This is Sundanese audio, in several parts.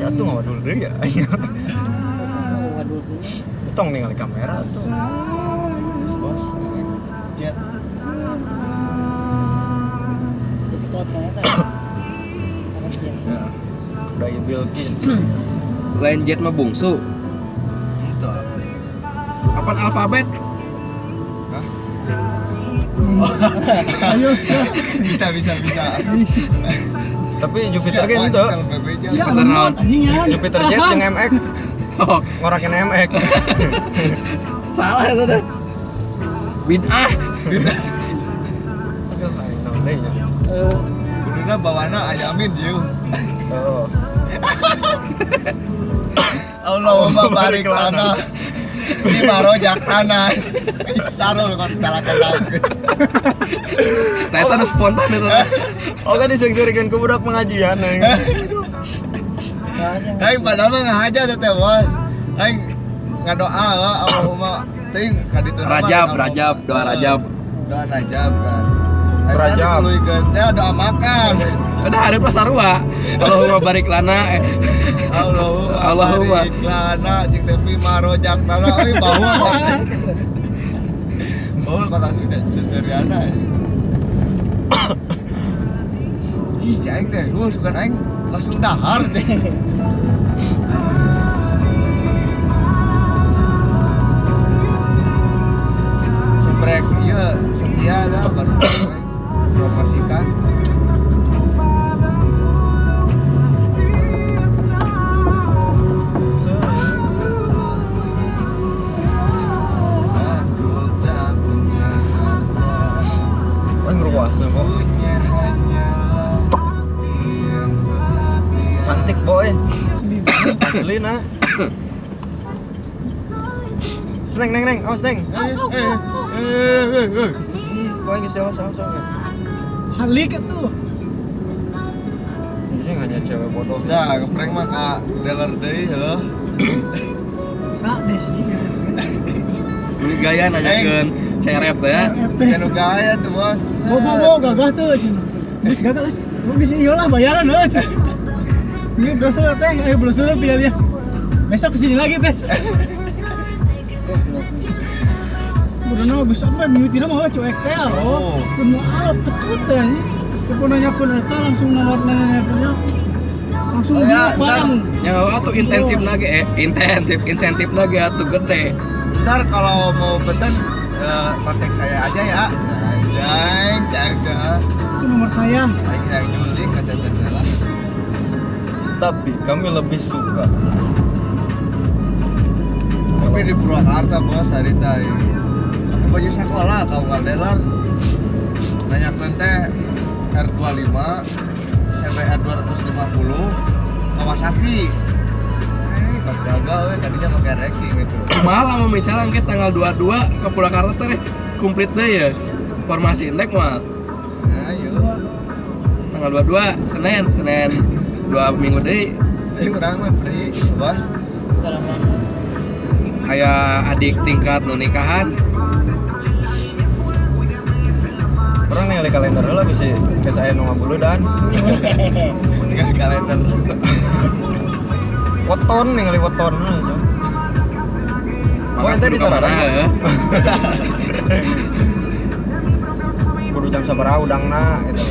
atuh ngawadul deui ya. Waduh dulu. Tong ningali kamera tuh. Bos. Jet. Jadi kalau ternyata apa dia? Ya. Udah Bilqis. Lain jet mah bungsu. Itu. Apaan alfabet? Hah? Ayo, Bisa bisa bisa. Tapi Jupiter ge henteu. ya Bener, lemot anjing ya. Jupiter Jet jeung MX Oh, ngorakin MX. salah itu teh. Bid'ah. Aduh, aing naon deui nya. Kuduna bawana ayamin ieu. Oh. Allahumma barik lana. Di marojak tanah. Sarul kon salah kenal. Nah, itu anu spontan itu teh. Oh kan diseng-serikan ku budak pengajian aing. Soalnya Aing padahal mah ngahaja teh teh bos. Aing ngadoa Allahumma teuing ka ditu nama, Rajab, Allahumma. Rajab, doa Rajab. Doa Rajab kan. Aing Rajab. dituluykeun teh doa makan. Udah ada pas sarua. Allahumma barik lana. Allahumma Allahumma. barik lana jeung tepi marojak tanah euy baul. Baul kota Susuriana. Ih, cai aing teh, gua sugan aing langsung dahar teh. Subrek ieu setia dah baru aing promosikan. Aku tak punya harta. Aing ngeruasna kok. Punya hanyalah hati yang setia. Cantik boy. Asli na. Seneng neng neng, awas neng. Eh, eh, eh, eh, eh. Ih, Boy geus awas awas awas. Halik tuh. Ini hanya cewek bodoh. Ya, ngeprank mah ka dealer deui heuh. Sa desi. Beli gaya nanyakeun cerep teh ya. Siga nu gaya tuh, Bos. Bo bo bo gagah tuh cenah. Geus gagah geus. Bo geus ieu lah bayaran heuh. Ini brosur teh, ayo brosur tinggal lihat. Besok kesini lagi teh. goblok. Udah geus sampai mimitina mah cuek teh Oh. oh. Kudu alap kecut teh anjing. Telepon nanyakeun eta langsung nomor nelponnya. Langsung Oh, ya, dia barang. Ya atuh intensif lagi intensif insentif lagi atuh gede. Ntar kalau mau pesan kontak saya aja ya. Anjing, jaga. Itu nomor saya. Aing yang nyulik kata teh lah. Tapi kami lebih suka. Tapi di Purwakarta bos hari tadi pakai baju sekolah kau nggak dealer. Nanyakeun teh R25 CBR 250 Kawasaki. Eh, kok gagal we kadinya make ranking gitu. Kumaha lamun misalnya engke tanggal 22 ke Purwakarta teh komplit deh ya. Formasi indek mah Ayo. tanggal 22 Senin, Senin 2 minggu deui Ini urang mah pri bos. Dalam rangka aya adik tingkat nu nikahan. Orang ningali kalender heula bisi geus aya nu ngabuludan. Dengan kalender. Weton ningali weton. So. Oh, ente kudu di sana, ka mana, kan? heuh. Kudu jam sabaraha udangna gitu.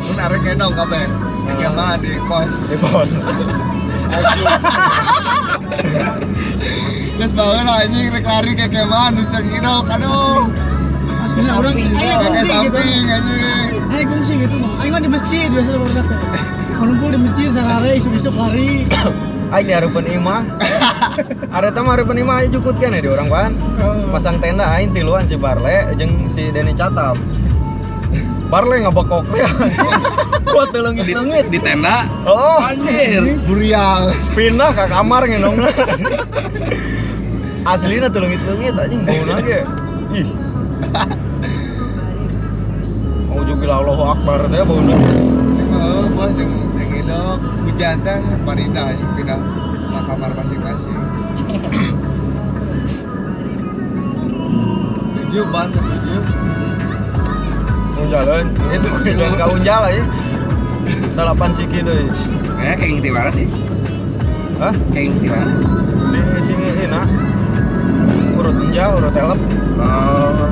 Mun arek gendong kabeh. Kekemahan di pos. Di pos. Geus baheula anjing rek lari kekemahan di cenginok aduh. Aslinya orang Samping. aing Kakek kungsi gitu. samping anjing. Aing kungsi gitu mah. Aing mah di masjid biasa baru teh. Ngumpul di masjid sarare isuk-isuk lari. Aing di hareupeun imah. Areta mah hareupeun imah aya jukut kan ya di orang pan. Pasang tenda aing tiluan si Barle jeung si Denny Catam. Barle ngabekok teh. Kuat teu leungit-leungit. Di tenda. Oh, Anjir. Buriang. pindah ke kamar ngendongna. Aslina teu leungit-leungit anjing bauna ge. Ih. Auzubillah Allahu Akbar teh bauna. Oh, bos jeung cenginok hujan teh parida anjing pindah ke kamar masing-masing. Tujuh ban setuju. Unjalan, itu jangan ka unjal aja. 8 siki deui. Kayaknya di mana sih? Hah? Kayaknya di mana? Di sini ina. Urut enja, urut elep. Oh.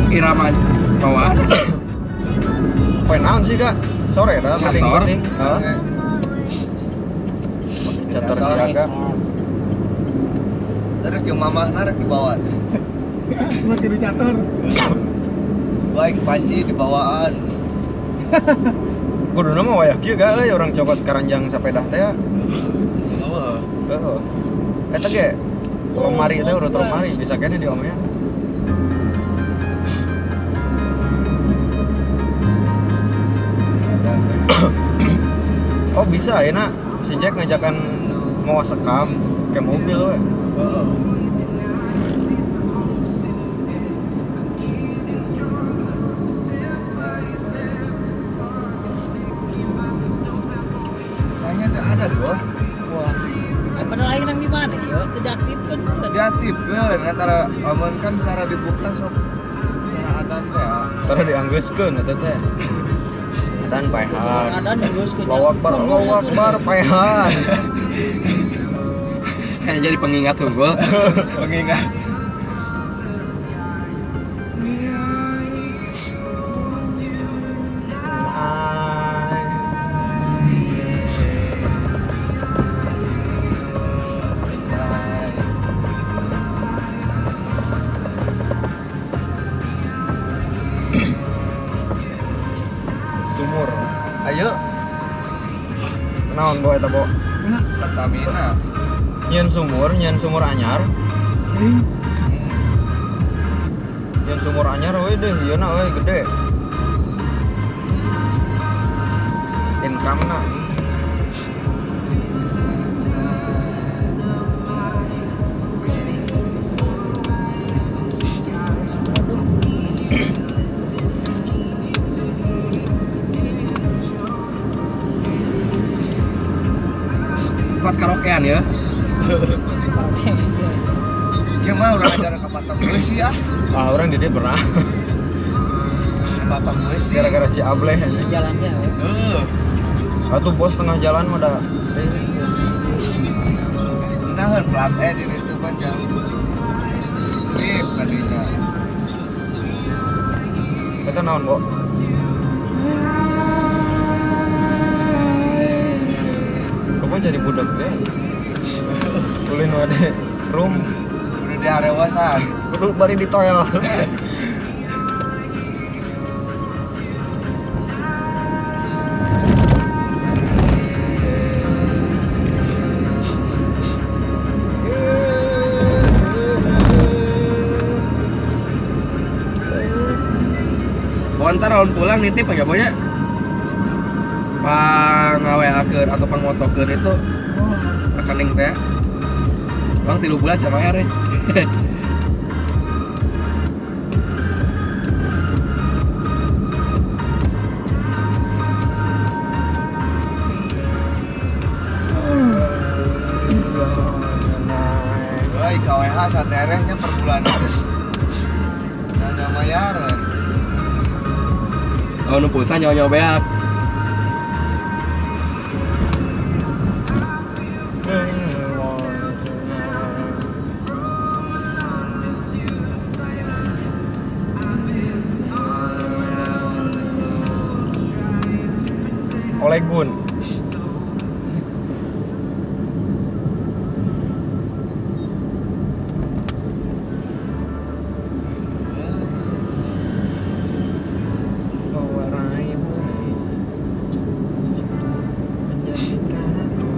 Irama bawa. Poin naon sih, Kak? Sore dah penting-penting. Heeh. Catur siaga. Terus ke mamah narik dibawa. Cuma tidur catur. Baik panci dibawaan. Kuduna mah wayah kieu ga euy urang cokot karanjang sapedah teh. Heeh. Heeh. Eta ge lemari teh urut lemari bisa kene di omnya. Oh bisa ya nak si Jack ngajakan mau sekam ke mobil we. Heeh. Kayaknya tuh ada bos. Wah. Padahal aing nang di mana ya? Tidak aktifkan. Diaktifkan antara aman kan cara dibuka sok cara adan teh. Tara dianggeuskeun eta teh. Adan paehan. Adan dianggeuskeun. Allahu Akbar paehan. Hanya jadi pengingat unggul. Pengingat. Sumur. Ayo. Naon bo eta bo? Pertamina. Nyeun sumur anyar. Nyeun sumur anyar we deh, ieu na we gede. Income na. Tempat karaokean ya. Gimana orang ajaran ke patok polisi ah? Ah, orang di dia pernah. Patok polisi. Gara-gara si Ableh. Jalannya. Heeh. Atuh bos tengah jalan mah dah. Nah, plat E di itu panjang. Skip tadinya. Eta naon, Bo? Kok jadi budak deh? Ulin wade room udah diarewasan. Kudu bari di toel. Oh, ntar lawan pulang nitip aja bonya. Pangaweakeun atau pangotokeun itu rekening teh. Bang 3 bulan sama air. Woi, KWH saterehnya per bulan. Nanya bayar. Oh, nu pulsa nyawa-nyawa beak. Olegun. Mewarnai bumi menjadikan aku.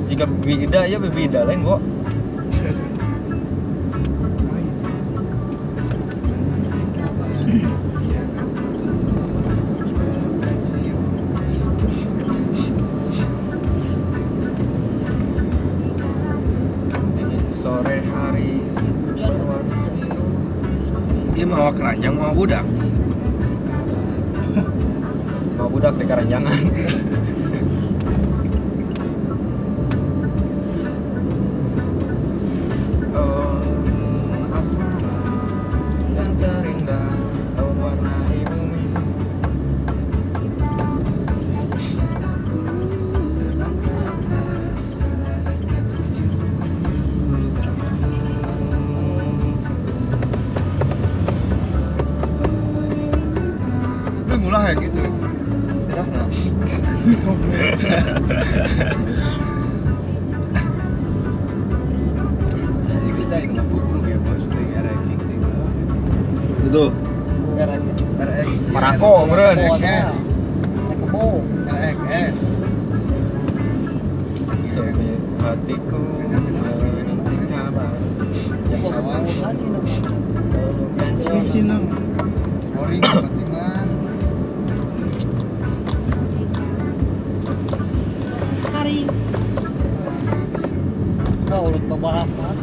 Jika beda ya beda lain, Bo. Sore hari berwarna biru. Dia mau keranjang mau budak. Mau budak di keranjangan. Oh. Sirah ya gitu. Sirah nah. Jadi kita yang ngebuk ya bos, ting RX ting. Itu. RX. Marako, meureun. RXS. Kebo. RXS. Sempit hatiku menanti kabar. Kebo lagi nama. Fiksi nang. Boring penting mah. Hari. Kau urut pembalap mah.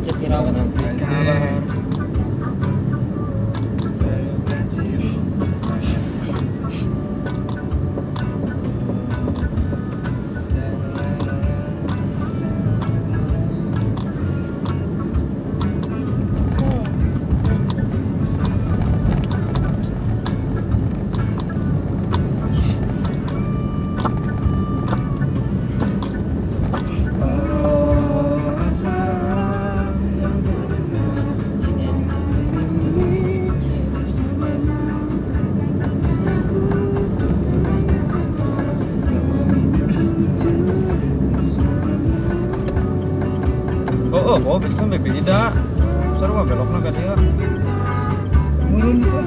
Jatirawa. Menanti kabar. Oh, oh, bisa sampai beda. Seru mah belokna ka dieu. Murun itu.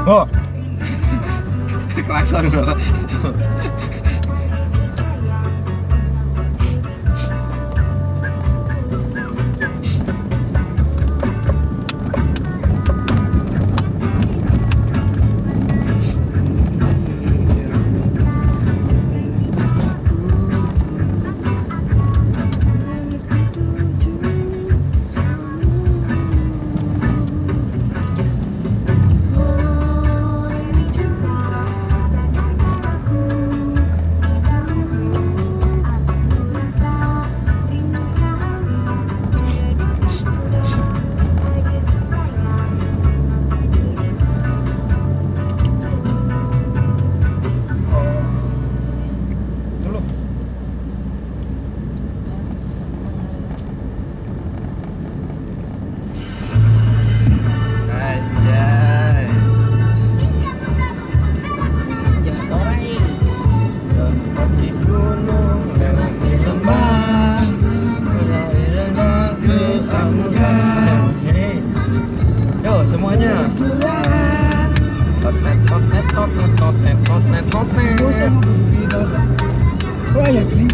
Oh, Klakson bro. Dulu. Anjay. Jangan toreng. Kaki gunung melewati lembah, melalui lembah ke samudra. Sini. Yo semuanya. Totnet totnet totnet totnet totnet totnet. Wah ya gini.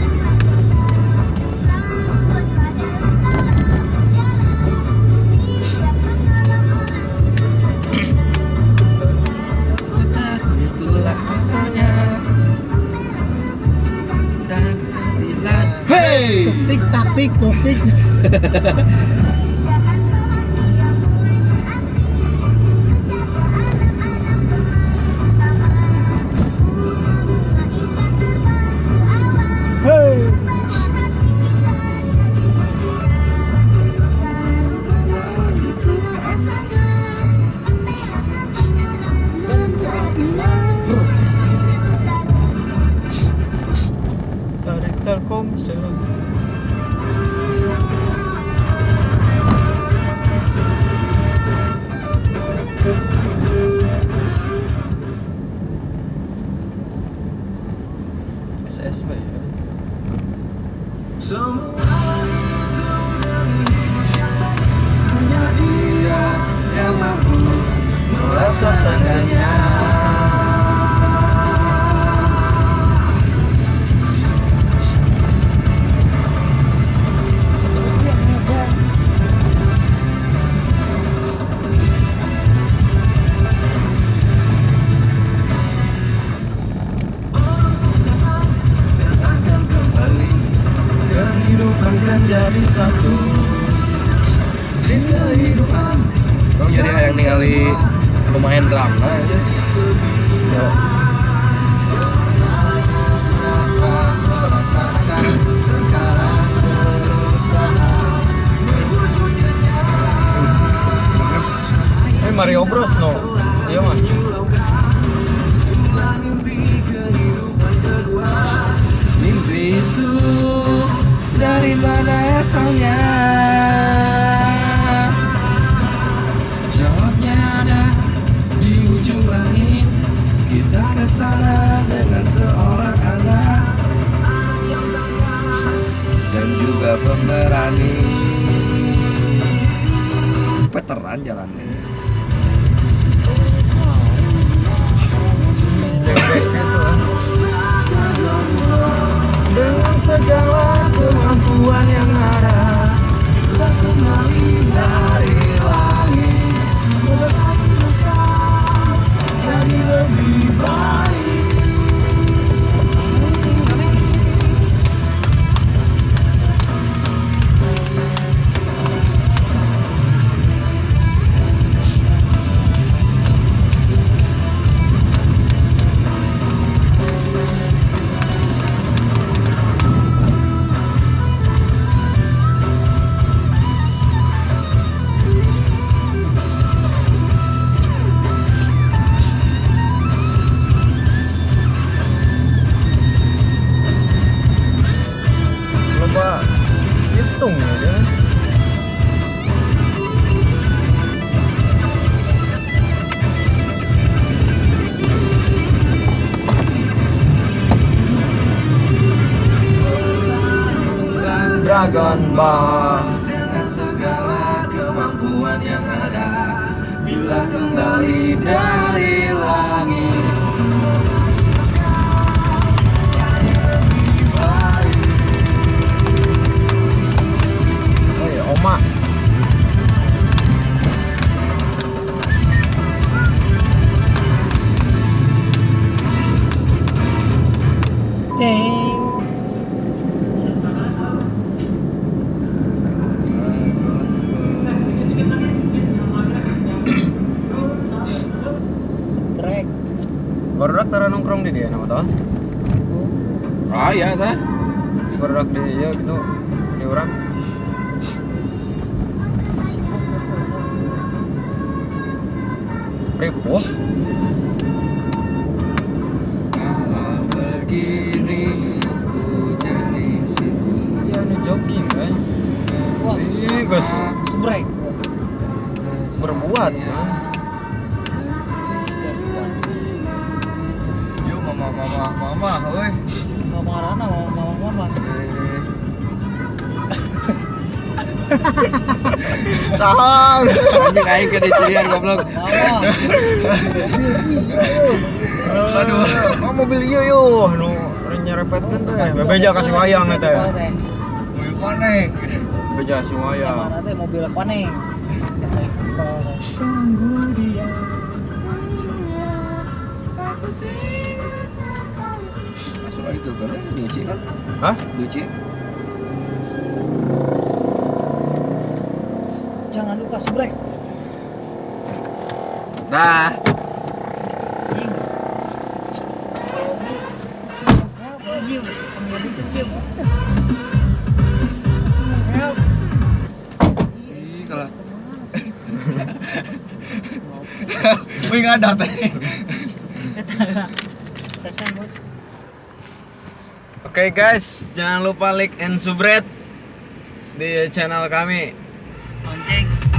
Itulah asalnya. Dan bila hey. Tik taktik tik. Hey. Dari Telkomsel. SSB ya. Hanya dia yang mampu merasa tandanya. Akan kembali kehidupan kan jadi satu di kehidupan. Jadi hayang ningali pemain drum nah aja. Ya. Eh Mario Bros no. Iya mah. Mimpi itu dari mana asalnya? Jauh Berani. Veteran jalannya. Dewek itu kan. Dengan segala kemampuan yang ada, kita kembali dari langit. Semoga kita jadi lebih baik. Loba hitung ya dia. Dragon Ball Dengan segala kemampuan yang ada, bila kembali dari langit. Oh iya, Oma. Ceng. Sebrek. Barudak tara nongkrong di dia nama toh. Ah ya tah. Barudak di iya gitu di urang. Ripuh. Kalau begini ku jadi sibuk. Iya nu jogging kan. Wah, Iya, guys. sebrek. Berbuat. Ya. Yo mama mama mama, euy. Mama Rana, mama mama mama. Saham. Anjing aing ke dicirian goblok. Mama. Aduh, oh, mobil iya yo, nu nyerepetkeun teh. Bebeja kasih wayang eta ya. Mobil konek. Bebeja kasih wayang. Mana teh mobil koneng. Teh, tol teh. Tunggu dia. Masuk itu kan nyuci kan? Hah? Nyuci. Jangan lupa sebrek. Dah. Help. Ih, kalau Wih nggak ada teh. Tesan, Bos. Oke guys, jangan lupa like and subscribe di channel kami. Lonceng.